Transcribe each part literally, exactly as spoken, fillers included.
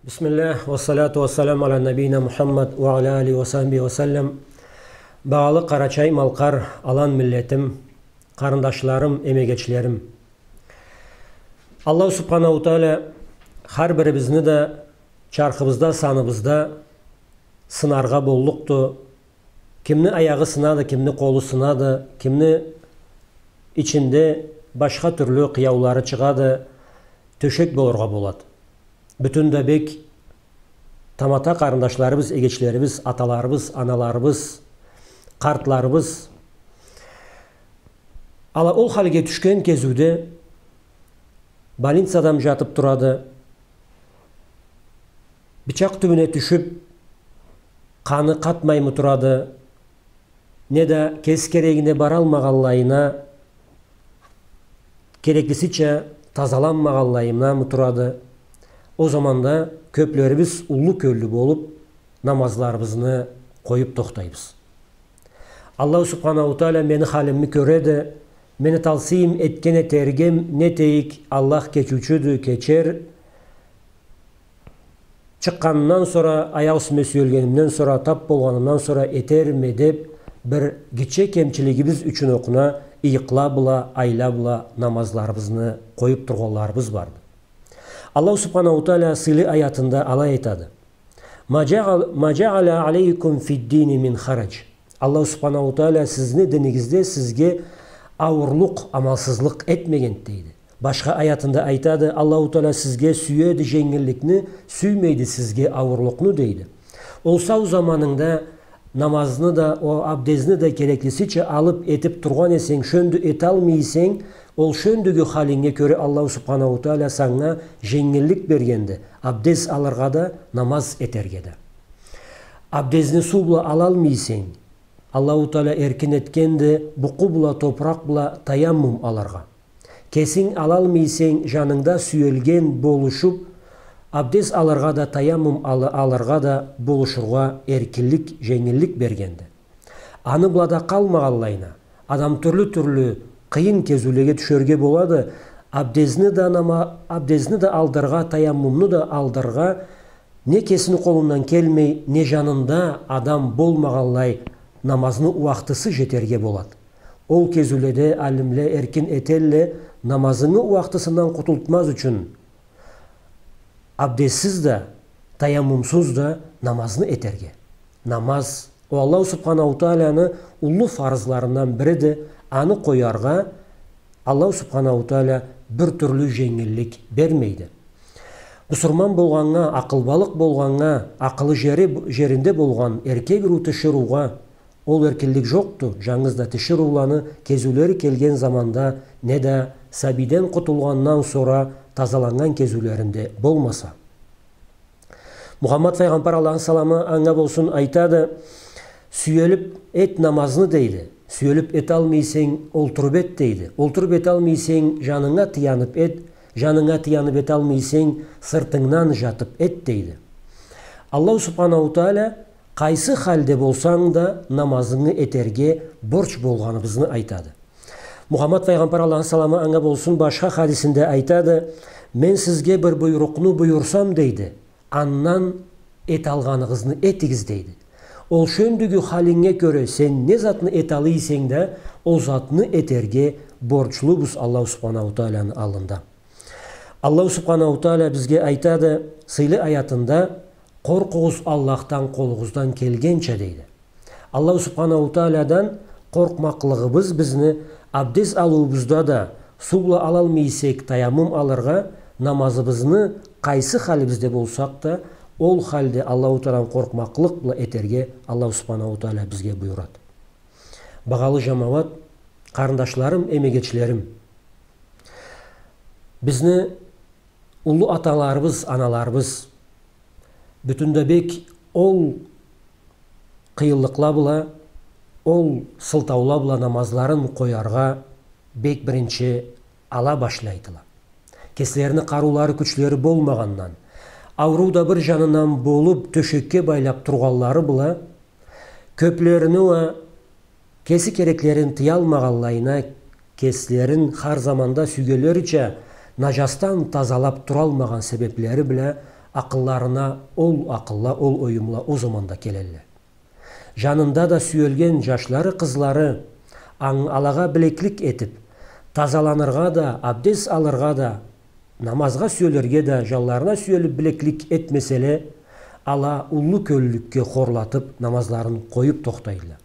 Бисмиллях, ва салату ва салам аля набийина Мухаммад ва аля алихи ва сахбихи ва саллам. Багъалы Къарачай-Малкъар алан миллетим, къарындашларым, эмегечлерим. Аллаху Субханаху Тааля хар бирибизни да чархыбызда, саныбызда сынаргъа боллукъду. Кимни аягъы сынады, кимни къолу сынады, кимни ичинде башха тюрлю къыяулары чыгъады, тёшек болургъа болады. Бютюн да бек тамата къарындашларыбыз, эгечлерибиз, аталарыбыз, аналарыбыз, къартларыбыз. Ала ол халге тюшген кезиуде больницада ма жатып турады, бычакъ тюбюне тюшюп, къаны къатмаймы турады, неда кеси керегине баралмагъанлайына, кереклисича тазаланмагъанлайына мы турады. Ол заманда кёплерибиз уллу кёллю болуп, намазларыбызны къоюп тохтайбыз. Аллаху Субханаху Тааля мени халимни кёреди, мени талсыйым этген этергем не этейик, Аллах кечиучюдю, кечер. Чыкъгъанымдан сора, аякъ юсюме сюелгенимден сора, тап болгъанымдан сора этерме деп, бир гитче кемчилигибиз ючюн окъуна ыйыкъла бла, айла бла намазларыбызны къоюп тургъанларыбыз барды. Аллаху Субханаху Тааля сыйлы аятында алай айтады: «Ма джаал-, ма джааля алейкум фиддини мин харадж». Аллаху Субханаху Тааля сизни динигизде сизге ауурлукъ, амалсызлыкъ этмегенди, дейди. Башха аятында айтады, Аллаху Тааля сизге сюеди дженгилликни, сюймейди сизге ауурлукъну, дейди. Ол сау заманынгда намазны да, о абдезни да кереклисича алып этип тургъан эсенг, шёндю эталмай эсенг, ол шёндюгю халинге кёре Аллаху Субханаху Тааля санга дженгиллик бергенди. Абдез алыргъа да, намаз этерге да. Абдезни суу бла алалмай эсенг, Аллаху Тааля эркин этгенди букъу бла, топуракъ бла таяммум алыргъа. Кесинг алалмай эсенг, джанынгда сюелген болушуп, абдез алыргъа да, таяммум алы-, алыргъа да болушургъа эркинлик, дженгиллик бергенди. Аны бла да къалмагъанлайына, адам тюрлю-тюрлю къыйын кезиулеге тюшерге болады. Абдезни да нама-, абдезни да алдыргъа, таяммумну да алдыргъа не кесини къолундан келмей, не джанында адам болмагъанлай намазны уахтысы джетерге болады. Ол кезиуледе алимле эркин этелле, намазынгы уахтысындан къутултмаз ючюн абдезсиз да, таяммумсуз да намазны этерге. Намаз, ол Аллаху Субханаху Тааляны уллу фарызларындан бириди, аны къояргъа Аллаху Субханаху Тааля бир тюрлю дженгиллик бермейди. Бусурман болгъаннга, акъылбалыкъ болгъаннга, акъылы джери-, джеринде болгъан эркек ырыу тиширыугъа ол эркинлик джокъду, джангыз да тиширыуланы кезиулери келген заманда, неда сабийден къутулгъандан сора тазаланнган кезиулеринде болмаса. Мухаммад файгъамбар, Аллахны саламы анга болсун, айтады: «Сюелип эт намазны», — дейди. «Сюелип эталмай эсенг, олтуруп эт», — дейди. «Олтуруп эталмай эсенг, джанынга таянып эт, джанынга таянып эталмай эсенг, сыртынгдан джатып эт», — дейди. Аллаху Субханаху Тааля къайсы халде болсанг да намазынгы этерге борч болгъаныбызны айтады. Мухаммад файгъамбар, Аллахны саламы анга болсун, башха хадисинде айтады: «Мен сизге бир буйрукъну буюрсам, — дейди, — андан эталгъаныгъызны этигиз», — дейди. Ол шёндюгю халинге кёре сен не затны эталлыкъ эсенг да, ол затны этерге борчлубуз Аллаху Субханаху Тааляны аллында. Аллаху Субханаху Тааля бизге айтады сыйлы аятында: «Къоркъугъуз Аллахдан къолугъуздан келгенча», — дейди. Аллаху Субханаху Таалядан къоркъмакълыгъыбыз бизни абдез алыуубузда да, суу бла алалмай эсек, таяммум алыргъа, намазыбызны къайсы халибизде болсакъ да, ол халде Аллаху Таалядан къоркъмакълыкъ бла этерге Аллаху Субханаху Тааля бизге буюрады. Багъалы джамауат, къарындашларым, эмегечлерим, бизни уллу аталарыбыз, аналарыбыз бютюн да бек ол къыйынлыкъла бла, ол сылтаула бла намазларын къояргъа бек биринчи ала башлайдыла. Кеслерини къарыулары, кючлери болмагъандан, ауруу да бир джанындан болуп, тёшекге байлап тургъанлары бла, кёплерини уа кеси кереклерин тыялмагъанлайына, кеслерин хар заманда сюйгенлерича наджасдан тазалап туралмагъан себеплери бла Акъылларына ол акъылла, ол оюмла ол заманда келелле. Жанында да сюелген жашлары, къызлары, анг-, алагъа билеклик этип, тазаланыргъа да, абдез алыргъа да, намазгъа сюелирге да жанларына сюелип билеклик этмеселе, ала уллу кёллюлюкге хорлатып, намазларын къоюп тохтайла.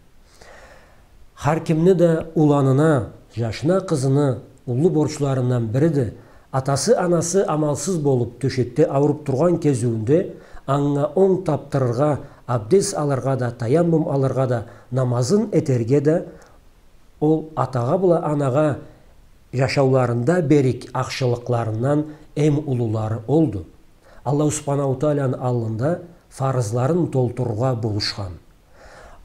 Хар кимни да уланына, жашына, къызына уллу борчларындан бириди. Атасы, анасы амалсыз болуп, тёшекде ауруп тургъан кезиуюнде анга онг тапдырыргъа, абдез алыргъа да, таяммум алыргъа да, намазын этерге да, ол атагъа бла анагъа жашауларында берик ахшылыкъларындан эм уллулары олду. Аллаху Субханаху Тааланы аллында фарызларын толтурургъа болушхан.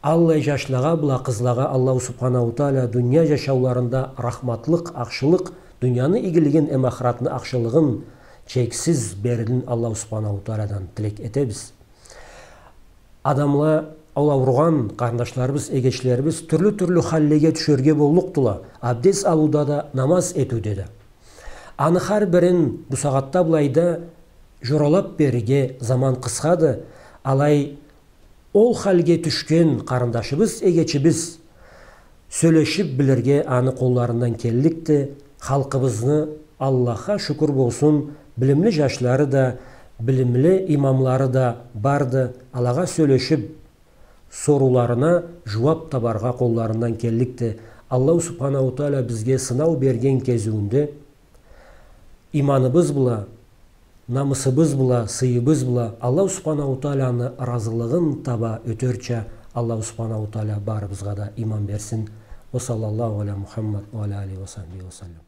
Аллай жашлагъа бла къызлагъа Аллаху Субханаху Таала дуния жашауларында рахматлыкъ, ахшылыкъ, дунияны игилигин эм ахыратны ахшылыгъын чексиз беририн Аллаху Субханаху Тааладан тилек этебиз. Адамла, ол ауругъан къарындашларыбыз, эгечлерибиз тюрлю-тюрлю халлеге тюшерге боллукъдула, абдез алыуда да, намаз этиуде да. Аны хар бирин бусагъатда былайда жоралап берирге заман къысхады, алай ол халге тюшген къарындашыбыз, эгечибиз сёлешип билирге аны къолларындан келликди. Халкъыбызны, Аллахха шукур болсун, билимли жашлары да, билимли имамлары да барды. Алагъа сёлешип, сорууларына жууап табаргъа къолларындан келликди. Аллаху Субханаху Таала бизге сынау берген кезиуюнде, иманыбыз бла, намысыбыз бла, сыйыбыз бла Аллаху Субханаху Тааланы ыразылыгъын таба ётерча Аллаху Субханаху Таала барыбызгъа да иман берсин. Ва саллаллаху аля Мухаммад ва аля алихи ва сахбихи ва саллам.